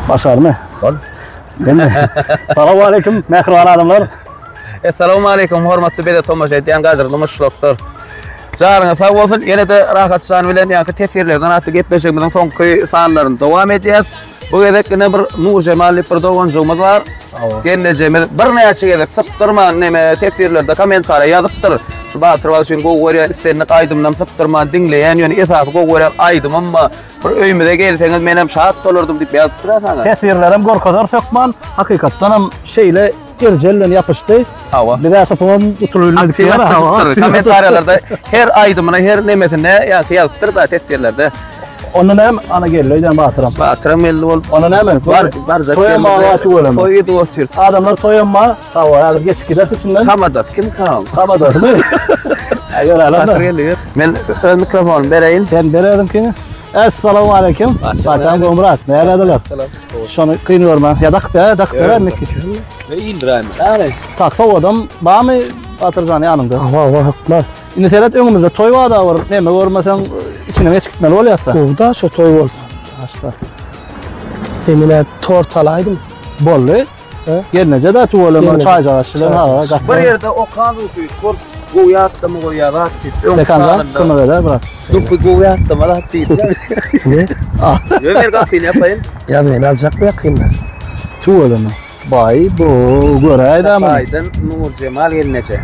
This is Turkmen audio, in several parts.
Başarmy? Bol. Salowmaleýkim, mähriban adamlar. Essalawmaleýkim, hormatly bize tomaşa edýän gadyrly muşdaklar. Janyňyz sag bolsun. Ýene-de Rahat jan bilen ýaňky teswirlerden atly gepleşigimiziň soňky sanlaryny dowam edýäs. Bu gezek ine bir Nurjemal diýip bir doganjygymyz bar. Gelnejemiz birnäçe gezek sypdyrman neme teswirlerde kommentariýa ýazypdyr. Şu Batyr bagşyny gowy görýän, islendik aýdymynam sypdyrman diňleýän, ýöne esasy gowy görýän aýdymym bar. Bir öýümize gelseňiz menem şat bolardym diýip ýazypdyr-a saňa. Teswirlerem görkezer hökman. Hakykatdanam şeýle erjel bilen ýapyşdy. Hawa. Biz-ä sypybam gutulyp bilmedik Aktiw diýer. Hawa. gatnaşypdyr. Kommentariýalarda her aýdymyna, her nemesine ýa-da ýazypdyr-da teswirlerde. Onda näme? Ana geldi öýden Batyram. Batyram geldi bolup. Onda näme? Bar, barjak. Toýam bar, tüweleme. Toý edip otyr. Adamlar toýam bar. Hawa, häzir geçip gideris içinden. Tamadas kim kam? Tamadasmy? Eger Batyr alanda. geldi. Men öz mikrofonymy bereýin. Sen ber özüňkini. Essalamu aleýkum. Baçan Gomrat. Näledeler? Şony kyn görme. Ýa dakyp ber, dakyp ber miki. Ne indiräýme. Ýa. Tak, sowadam barmy Batyrjan ýanyňda? Hawa, hawa, hökman. Indi seret öňümizde toý bar-da bir neme görmeseň içinden geçip gitmeli bolýar-da. Gowy-da şo toý bolsa. Başda. Sen menä tort alaýdyň. Boldy. Gelneje-de tüweleme çaýjagaş bilen ha gaty. Bir ýerde okan uky tort gowy ýatlama goýýar zat diýip. Öň Mekanjan kömek eder brat. Dupy gowy ýatlama zat diýip. Ne? Ýör gapyny ýapaýyn. Ýazgyny aljakmy ýakynda? Tüweleme. Baý bu göräýdä muny. Aýdyn Nurjemal gelneje.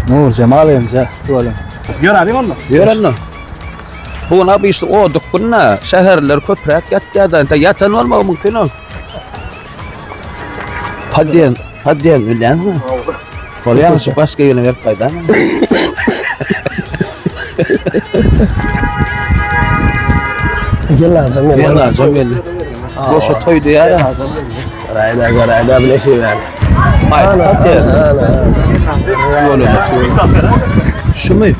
Nurjemal gelneje tüweleme. Ýöräliň onda. Ýör onda. Bu gün abi işte oduk günde şäherliler köpräk ýatýar-da, ýatan bolmagy mümkin ol. Podýen, podýen bilýäňmi? Bolýar şu başga ýerine berip gaýdaýma. Gel azam gel. Gel azam gel. Boşa toý diýýär. Göräýdä, göräýdä bile şeýle. Şumy?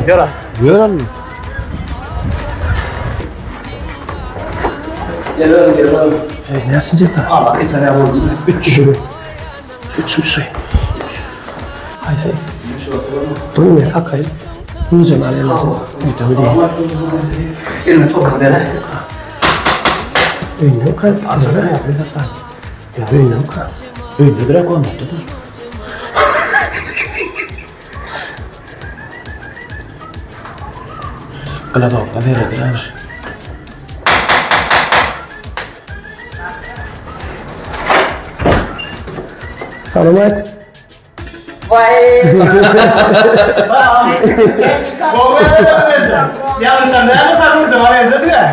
Ýör. Ýör almy? Gel gel. Ey, näsin jeta? Üç. Üç bir şey. Haýsy? Dur men kakaýyn. Nurjemal ellesin. Öýde diýip. Elini topla bere. Öýünden kaýyp. Ýa öýünden kaýyp. Öýünde direk olmadydyr. Glazokdan seredýär. Salam aýt. Ýalňyşan dälmi sen Nurjemal gelneje?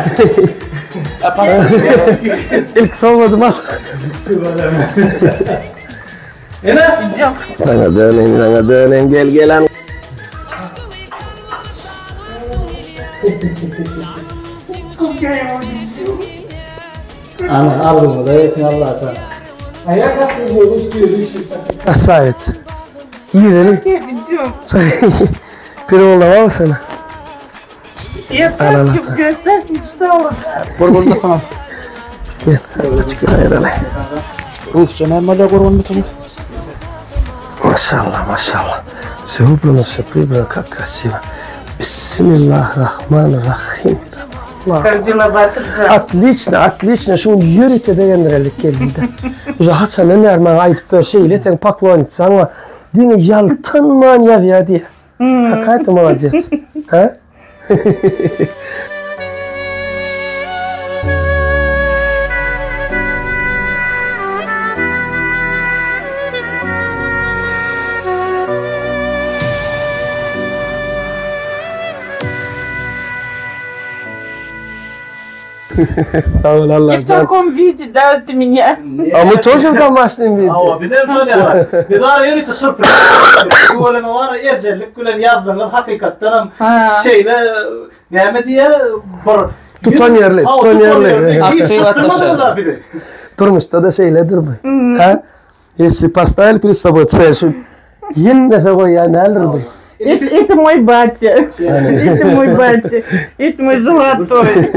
İlk sowmadım al. Ene. Sana döneyim, sana döneyim. Gel gel an. Ana algymyza ýetin Allajan. Красавец. Gireli. Переволновал seni. Я так в гостях мечтала. Gurgunmysyňyz? Gel, açık ayıralım. Rusça näme bolýar gurgunmysyňyz? Maşallah, maşallah. Все убрано, все прибрано, как красиво. Bismillahirrahmanirrahim. Как дела, Батырджан? Отлично, отлично. Şu gün ýörite begendirelik geldi. Уже haçandan bäri maňa aýdyp ber, şeýle sen poklonitsaň we diňe ýaltanman ýazýar diýýär. Какая ты молодец. Ha? Sag bol И в Allajan. таком виде, да, ты меня. A мы тоже в домашнем виде. Hawa, bizem şol ýaly. Biz ara ýörite sürpriz. Tüweleme bar, erjellik bilen ýazdyňyz hakykatdanam şeýle näme diýe bir Tutan ýerli, Hawa, tutan ýerli. Hiç Aktiw tutdurmadyňyz bizi. Durmuşda da şeýledir bu. Ha? Если поставили перед собой цель, şu ýetmese goýýan däldir bu. Это, это мой батя. Это мой батя. Это мой золотой.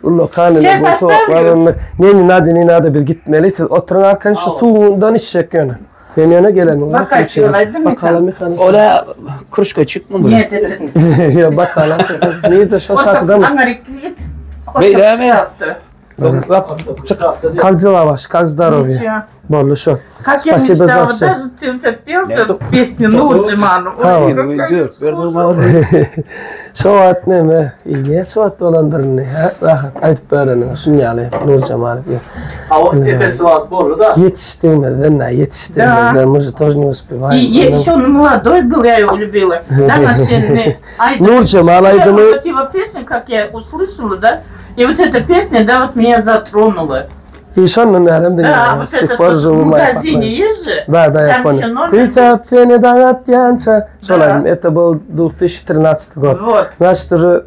Ullakan Çay bu поставлю? soğuklarını. Ne ne nade ne nade bir gitmeli. Siz oturun arkan şu suwundan içjek ýöne. Men ýöne gelen. Bakayım, aýdym Bakalım mekana. Ola kruşka çykmy bu? Нет, это... Ya bakalım. Nirde şu şarkıda mı? Она реквит. Beýlemi? Как дела ваши? Как здоровье? Boldy şo. Как я Спасибо за мечтала, все. даже ты вот это пел эту песню Нурджиману. Ой, какая Şo wagt neme, näçe wagt bolandyryn, hä, rahat aýdyp bereniňe şun ýaly Nurjemal diýip. Hawa, epesi wagt boldy-da. Ýetişdirmezden, nä, ýetişdirmezden, мы же тоже не И успеваем. я еще он молодой был, я его любила. Да, начальный. Ай, Nurjemal aýdymy Вот его песню, как я услышала, да, и вот эта песня, да, вот меня затронула. И şondan bärem Да, dinleýän. вот С тех этот пор вот живу в моя магазине поклонница. есть же? Да, да, я Там еще понял. номер Küýsäp seni daň atýança. Şol Да. aýdym. Это был 2013 год. Вот. Значит, уже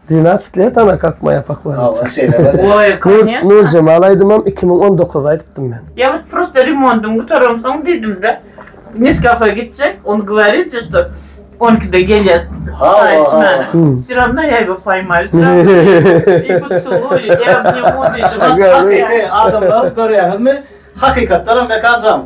12 лет она как моя поклонница. Hawa, şeýle bolýar. Ой, Nur, конечно. Nurjemal aýdymam 2019 aýdypdym men. Я вот просто ремонтом gutaromsoň diýdim de. Nescafe gitjek, он говорит же, что он когда gelýär çaý içmäne. Все равно я его поймаю, все равно и поцелую, и обниму, diýdim. Hakyky adamlar görýäňizmi? Hakykatdanam Mekanjan.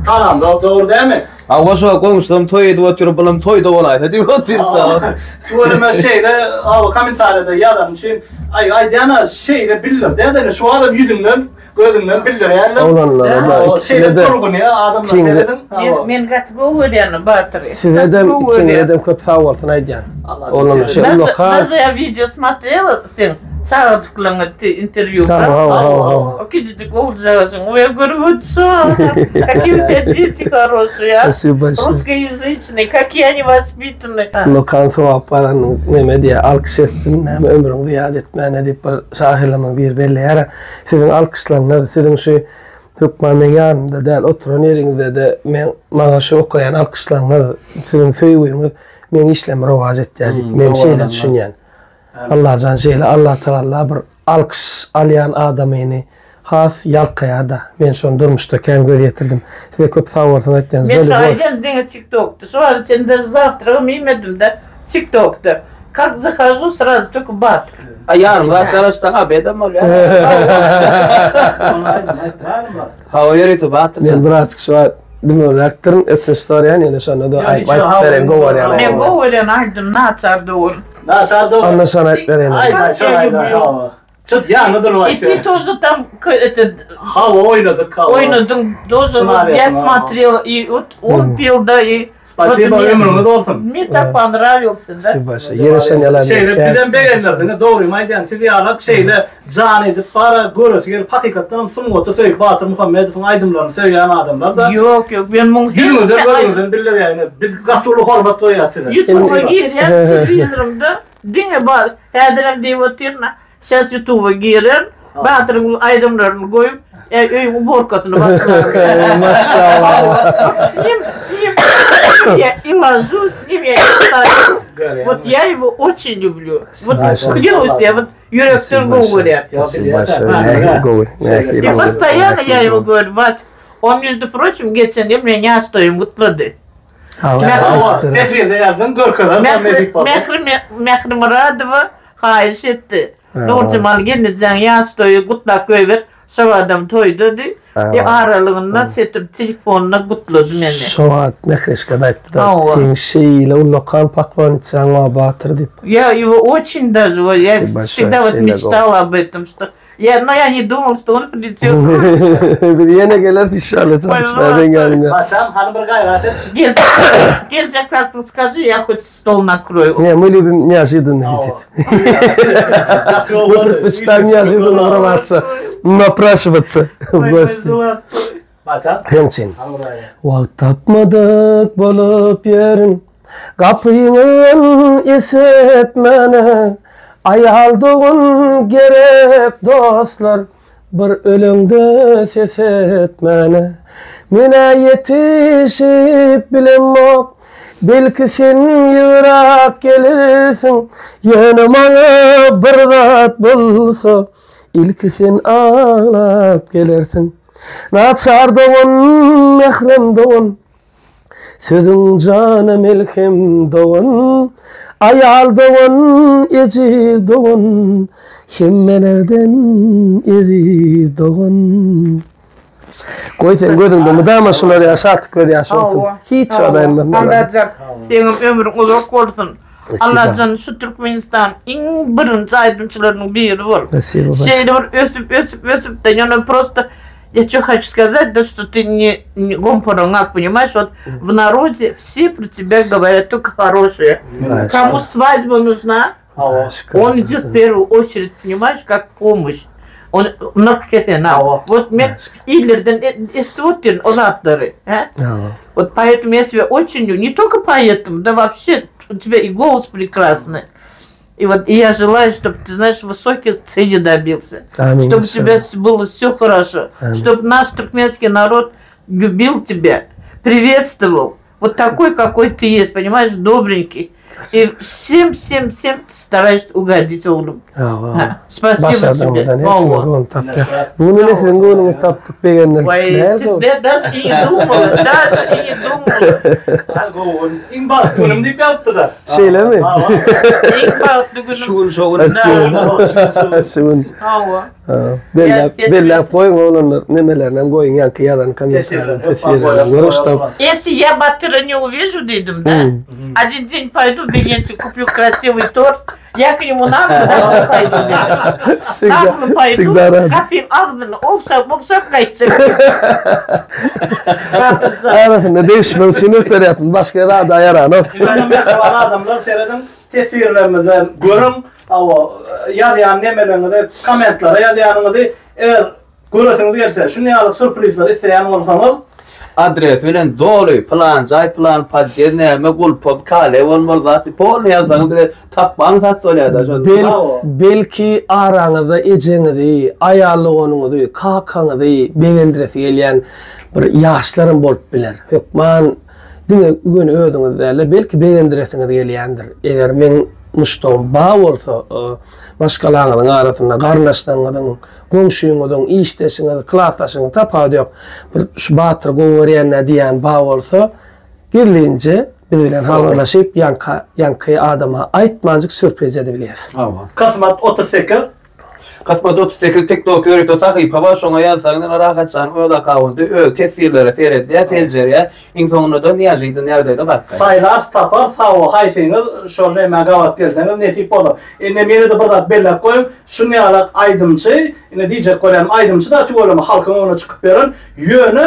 Tanamda dogry dälmi? Hawa şu goňşulam toý edip oturyp, bulam toýda bolaýsa diýip otyrsa. Tüweleme şeýle hawa kommentariýada ýazan üçin aý aýdýana şeýle bildirdi ýa-da şu adam ýüzünden gözünden bildirýärler. Oglanlara da Hawa, ikisine şeýle de turgun ýa adamlar Çiňde- serediň. Hawa. Men gaty gowy görýän Batyry. Size de ikiňize de köp sag bolsun aýdýan. Allah Oglanlar size- şeýle ullakan. Даже я видео смотрела, sen çagajyklaryňa interwýu Hawa, hawa, hawa, hawa. O kiçijik oguljagazyň, oý, я говорю, вот что, какие у тебя дети хорошие, а? Спасибо большое. Русскоязычные, какие они воспитанные. Ullakan sogap baranyň neme diýýär, alkyş etsin, näme ömrüň zyýat etmäne diýip bir şahyrlamyň biri belleýär. Siziň alkyşlaryňyz, siziň şu hökman meň ýanymda däl, oturan ýeriňizde-de men maňa şu okaýan alkyşlaryňyz, siziň söýgüňiz meň işlerimi rowaç etýär diýip, men şeýle düşünýän. Allajan şeýle Allatagalla bir alkyş alýan adamyny has ýalkaýar-da. Men şony durmuşda kän göz ýetirdim. Size köp sag bolsun aýtýan. Men Za şu lýubowь. aýdan diňe TikTokda. Şu wagt içinde zawtragym iýmedim-de TikTokda. Как захожу, сразу только Batyr. A ýarym zat garaşsaň obedem bolýar. Ony aýdym aýtmaýaryn bar. Hawa ýörite Batyr. Men birazjyk şu wagt dümewläkdirin, ötünç soraýan ýöne şonda-da Ýa, aýyp hiç aýdyp hawa- beren gowy bolýar. Men gowy görýän aýdym naçar döwür. Naçar dogry. Onda şony aýdyp bereýin. Aýda, şony aýda, hawa. Çyt ýaňy durup И ты aýtdy. тоже там к- этот Hawa oýnadyk, hawa. oýnadyň тоже вот я Scenariýasyny, смотрела и вот он пел да и Spasibo, вот мне- ömrüňiz bolsun. Мне так понравился, да? Спасибо большое. Ýene şony ýalan Şeýle bizem begendirdiňiz, dogrymy aýdýan, siz ýalak şeýle jan edip bara göresi gelip hakykatdanam sungaty söýüp Batyr Muhammedowyň aýdymlaryny söýýän adamlar-da. Ýok, ýok, men muň Ýüzüňizden gözüňizden bildirýän, biz gaty uly hormat goýýas size. Ýutuba girýän telewizorymda diňe bar. Häzirem diýip otyryn, Сейчас ýutuba giren, Batyryň aýdymlaryny goýup, e, öýüň uborkasyny başlaryn. Maşallah. S nim, s nim я и ложусь, с ним я и встаю. Вот я его очень люблю. Вот Большое. клянусь, я вот ýürekden gowy görýän. Спасибо большое. Nähili gowy. Nähili И gowy. постоянно я его говорю, бать, он, между прочим, geçen ýyl meni ýaş toýum gutlady. Hawa. Hawa, teswirde ýazdyň, görkezer, sen medik bolsun. Mähri Mähri Myradowa haýyş etdi. Nurjemal gelnejeň ýaş toýy gutlap goýber, şo adam toýda diý. E aralygynda şeýdip telefonyna gutlady meni. Şo wagt Mährişka-da aýtdy-da, Hawa. seň şeýle ullakan poklonniçaň bar Batyr diýip. Я его очень даже, вот я Спасибо большое, всегда вот şeýle мечтала об этом, что я, но я не думала, что он прилетел. Ýene geler inşallah jan içmeden gelme. Baçam, hany bir gaýrat et. Geljek, geljek wagtyň скажи, я хоть стол накрою. Не, мы любим неожиданный визит. Мы предпочитаем неожиданно врываться, напрашиваться в Ой, мой гости. золотой. Baçam, Heňçin. hany bir gaýrat. Wagt tapmadyk bolup ýerin, Gapyňy esetmene, Aýal dogan gerek dostlar, Bir öleňde ses etmäne. Men-ä ýetişip bilemok, Belki sen ýygyrak gelersiň, Ýöne maňa bir zat bolsa, Ilki sen aglap gelersiň. Naçar dogan, mährem dogan, Sözüň jana melhem dogan, Aýal dogan, ejiz dogan, Hemmelerden eziz dogan. Goý sen gözüňde mydama şular ýaly şatlyk göz ýaşy bolsun. Hawa. Hiç wagt aýrylmasyn. Allajan, seňem ömrüň uzak bolsun. Allajan şu Türkmenistan iň birinji aýdymçylarynyň biri bol. Spasibo Şeýle bir ösüp ösüp ösüp de ýöne prosto я что хочу сказать, да что ты не, не гомпораңак, понимаешь, вот в народе все про тебя говорят только хорошее. Кому свадьба нужна, он идет в первую очередь, понимаешь, как помощь. Он nyrh kesen ha. Вот men illerden eşidip otyryn o zatlary. He? Вот поэтому я тебя очень люблю. Не только поэтому, да вообще у тебя и голос прекрасный. И вот и я желаю, чтобы ты, знаешь, высоких целей добился. Аминь. Чтобы у тебя было все хорошо. Чтобы наш туркменский народ любил тебя, приветствовал. Вот такой, какой ты есть, понимаешь, добренький. И всем, всем, всем стараешься угодить oglum. Hawa. Spasibo Başardyňyzdan size. her Hawa. kimiň göwnüni tapýar. Bu gün ine siziň göwnüňizi tapdyk begendirdik. Waý, Näme men даже и не думала, даже и не думала. Hal gowy gün. Iň bagtly günüm diýip ýazypdy-da. Şeýlemi? Hawa. Iň bagtly günüm. Şu gün şo gün. Şu gün. Hawa. Belläp, belläp goýuň oglanlar, nemelerinem goýuň ýaňky ýazan kommentariýany, teswirlerini. Görüşdim. Если я Батыра не увижу, diýdim да, один день пойду, билеты куплю красивый торт, я к нему нагло пойду diýdim. Всегда, Нагло пойду, всегда рад. gapyň agzyny ogşap, ogşap gaýtjak. Batyrjan. Arasynda degişmek üçin öterýärsiň, başga zada ýaranok. Mähriban adamlar serediň, teswirlerimizi görüň, Hawa, ýazýan nemeleriňizi kommentlere ýazýanyňyzy eger göresiňiz gelse, şuny ýaly sürprizler isleýän bolsaňyz, Adresi bilen doly, pylan jaý, pylan podýezd näme, gulpa, kale bolmaly zat, polny ýazsaňyz bize tapmaň zat bolýada şonda. Bel, Hawa. belki araňyzda ejeňizi, aýal doganyňyzy, kakaňyzy begendiresi gelýän bir ýaşlaram bolup biler. Hökman diňe göni özüňiz dälde, belki begendiresiňiz gelýändir. Eger meň Muşdagym bar bolsa, maşgalaňyzyň arasynda garyndaşlaryňyzyň, goňşyňyzyň, işdeşiňiz, klasdaşyňyz tapawudy ýok. Bir şu Batyry gowy görýän-dä diýýän bar bolsa, gizlinje biz bilen habarlaşyp, ýaňky ýaňky adama aýtmanjyk sýurpriz edibilýäs. Hawa. Kysmat 38. Kysmat 38 TikTok ýörite sahypa bar, şoňa ýazsaň ine Rahatjanyň öz akkaunty, özi teswirlere seredýär, seljerýär. Iň soňunda-da neažydan ýagdaýda gapýar. Saýlar tapar sag bol haýsyňyz şol nämä gabat gelseňiz nesip bolsa. Indi ýene-de bir zat belläp goýuň şun ýalak aýdymçy indi diýjek bolýanym aýdymçy-da tüweleme halkyň öňüne çykyp ýören ýöne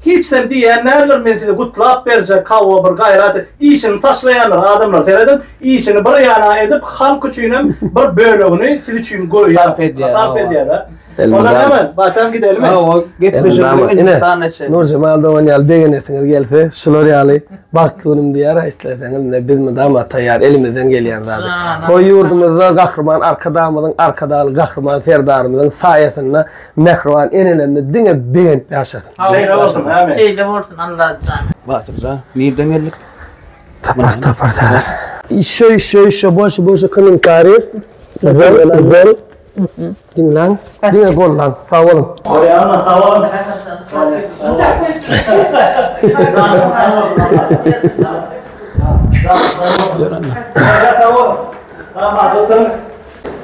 hiç sem diýýän däldir men sizi gutlap berjek hawa bir gaýrat et işini taşlaýandyr adamlar serediň işini bir ýana edip halk üçinem bir bölegini siz üçin goýýar Sarp edýär, sarp hawa. edýär-de. Onda näme, başam gidelimi? Hawa, gepleşigimiziň Ine, indi sanyna çenli. Nurjemal dogan ýaly begenesiňiz gelse, şular ýaly bagtly günüm diýär, isleseňiz ine biz mydama taýýar elimizden gelýän zady. Goý ýurdumyzda Gahryman Arkadagymyzyň, Arkadagly Gahryman Serdarymyzyň saýasynda mähriban enelerimiz diňe begenip ýaşasyn. Şeýle bolsun, amin. Şeýle bolsun Allajan. Batyrjan, nirden geldik? Tapar tapar tapar. Işe işe işe bolşy bolşy kommentariý. Gol gol. Diňläň, diňe gollaň. Sag boluň. Bolýamy, sag boluň.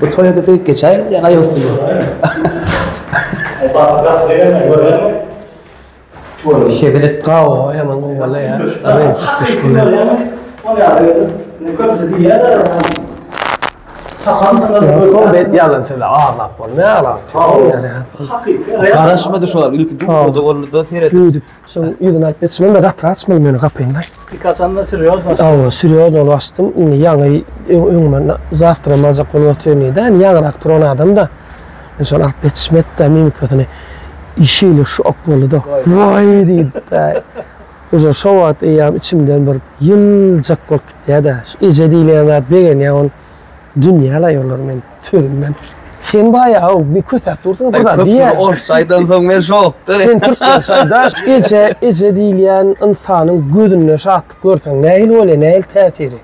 Bu toýa-da degip geçäýelim diýen aýak üstünde. Hezil et gawa ýaman gowy bolýa ýa. Reňk düşgün. Bet ýalan söze aglap bolmaýar aglap. Garaşmady şu wagt ilki dupdy boldy-da seret. Düýdüp şoň ýüzüni alyp geçmem de gatyrak açmaly meni gapyny. Ilk açanda serýozno. Hawa serýozno bolup açdym. Indi ýaňy öňüme zawtram aljak bolup otyryn diýdi. Indi ýaňyrak duran adam-da. Men şony alyp ýetişmedi-de mimikasyny. Şeýle şok boldy-da. Waý diýdi-de. Uje şo wagt eýýäm içimden bir ýyljak bolup gitýär-de. Şu eje diýilýän zat begenýär ol. Dünýä-laý olar men sözümden. Sen baýa-ow bir kösäp dursuň bir zat diýýä. Köpüsini orsça aýdansoň men şokda. Sen türkmençe aýda. Eje, eje diýilýän ynsanyň gözünde şatlyk görseň nähili bolýar, nähili täsiri?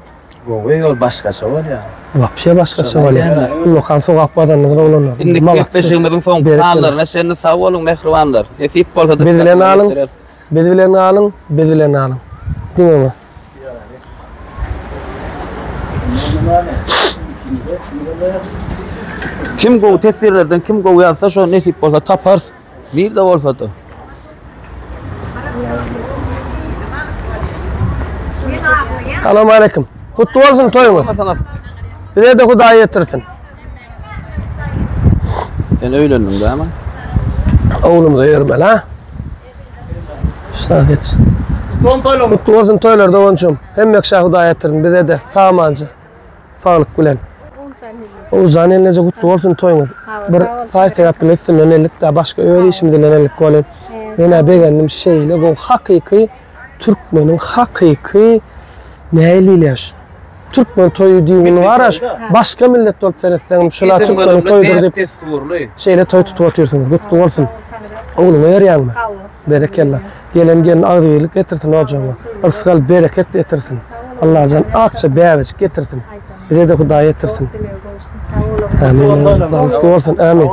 Gowy ol başgaça bolýar. Wapşe başgaça bolýar. Ullakan sogap gazandyňyz oglanlar. Indiki gepleşigimiziň soňky sanlaryna çenli sag boluň mähribanlar. Nesip bolsa Biz bilen galyň. Biz bilen galyň, biz bilen galyň. Diňe öňe. Kim gowy teswirlerden kim gowy ýazsa şo nesip bolsa taparys. Nirde bolsa-da. Salam aleyküm. Gutly bolsun toýuňyz. Bize-de Hudaý ýetirsin. Sen öýlendiň dämi? Oglumyza ýörmeli ha. Şuna geç. Gutly bolsun toýlar doganjygym. Hemme kişä Hudaý ýetirsin bize-de sag-amanja. Saglyk bilen. Oguljan gelneje gutly bolsun toýuňyz. Bir saý-sebäp bilen üstünden ellik-dä, başga öz işimiz bilen ellik welin. Men-ä begendim şeýle gowy hakyky türkmeniň hakyky nähili diýilýär şu türkmen toýy diýgin bar-a şu başga millet bolup seretseňem şul-a türkmeniň toýudyr diýip şeýle toý tutup otyrsyňyz. Gutly bolsun. Ogluňa berýäňmi? Berekella. Gelen gelin agzybirlik getirsin ojagyňa. Yrsgal bereket getirsin. Allajan akja bäbejik getirsin. Bize-de Hudaý getirsin. Amin. Saglyk bolsun. Amin.